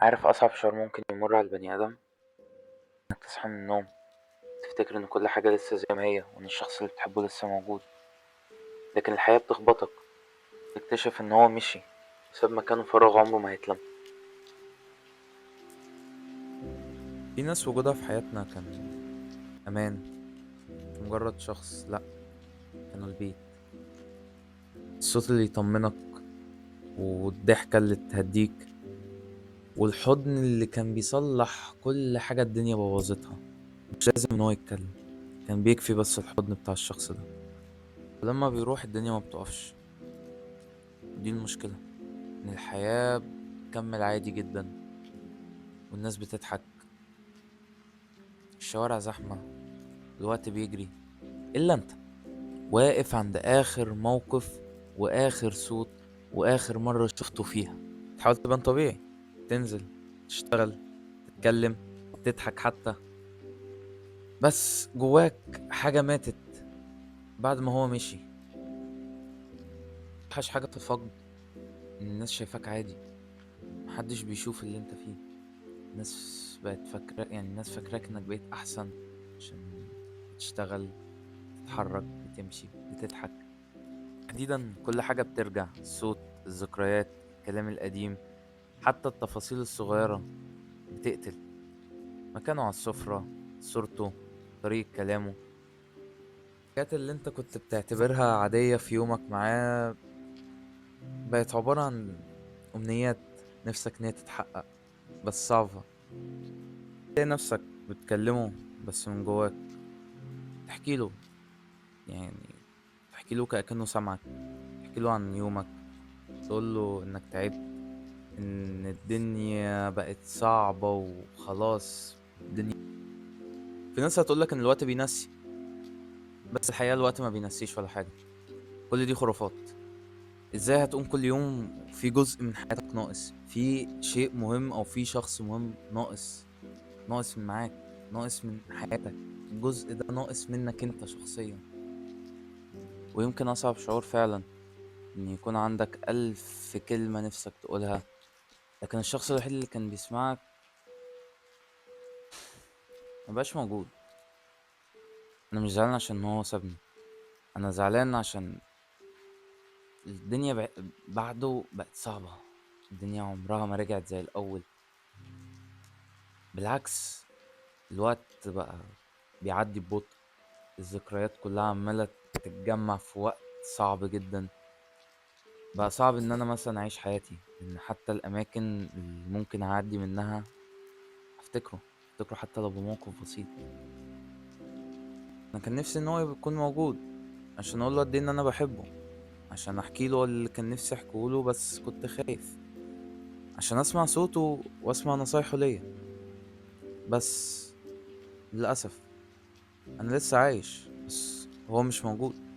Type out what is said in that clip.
عارف أصعب شعور ممكن يمر على البني آدم؟ إنك تصحى من النوم تفتكر إن كل حاجة لسه زي ما هي وإن الشخص اللي بتحبه لسه موجود، لكن الحياة بتخبطك، تكتشف إن هو مشي وساب مكانه فراغ عمره ما هيتلم. في ناس وجودها في حياتنا كان أمان، مش مجرد شخص، لأ، كانوا البيت، الصوت اللي يطمنك والضحكة اللي تهديك والحضن اللي كان بيصلح كل حاجة الدنيا بوظتها. مش لازم ان هو يتكلم، كان بيكفي بس الحضن بتاع الشخص ده. ولما بيروح الدنيا ما بتقفش، ودي المشكلة، ان الحياة بتكمل عادي جدا والناس بتضحك، الشوارع زحمة، الوقت بيجري، إلا أنت واقف عند آخر موقف وآخر صوت وآخر مرة شفته فيها. تحاول تبان طبيعي، تنزل تشتغل، تتكلم، تضحك حتى، بس جواك حاجة ماتت بعد ما هو مشي. أوحش حاجة في الفقد إن الناس شايفاك عادي، محدش بيشوف اللي انت فيه. الناس بقت فاكرة، يعني الناس فاكراك انك بقيت احسن عشان بتشتغل، بتتحرك، بتمشي، بتضحك. تحديدا كل حاجة بترجع، الصوت، الذكريات، الكلام القديم، حتى التفاصيل الصغيرة بتقتل. مكانه على السفرة، صورته، طريقة كلامه، الحاجات اللي انت كنت بتعتبرها عادية في يومك معاه بقت عبارة عن أمنيات نفسك إن هي تتحقق بس صعبة. تلاقي نفسك بتكلمه بس من جواك تحكي له، يعني تحكي له كأنه سامعك، تحكي له عن يومك، تقول له إنك تعبت، إن الدنيا بقت صعبة وخلاص الدنيا. في ناس هتقولك إن الوقت بينسي، بس الحقيقة الوقت ما بينسيش ولا حاجة، كل دي خرافات. ازاي هتقوم كل يوم في جزء من حياتك ناقص، في شيء مهم او في شخص مهم ناقص، ناقص من معاك، ناقص من حياتك، الجزء ده ناقص منك انت شخصيا. ويمكن اصعب شعور فعلا ان يكون عندك 1000 كلمة نفسك تقولها، لكن الشخص الوحيد اللي كان بيسمعك مبقاش موجود. انا مش زعلان عشان هو سابني، انا زعلان عشان الدنيا بعده بقت صعبة، الدنيا عمرها ما رجعت زي الأول، بالعكس الوقت بقى بيعدي ببطء، الذكريات كلها عمالة تتجمع في وقت صعب جدا. بقى صعب إن أنا مثلا أعيش حياتي، إن حتى الأماكن اللي ممكن أعدي منها أفتكره حتى لو بموقف بسيط. أنا كان نفسي إن هو يكون موجود عشان أقوله قد إيه إن أنا بحبه، عشان احكي له اللي كان نفسي احكيه له بس كنت خايف، عشان اسمع صوته واسمع نصايحه ليا. بس للاسف انا لسه عايش بس هو مش موجود.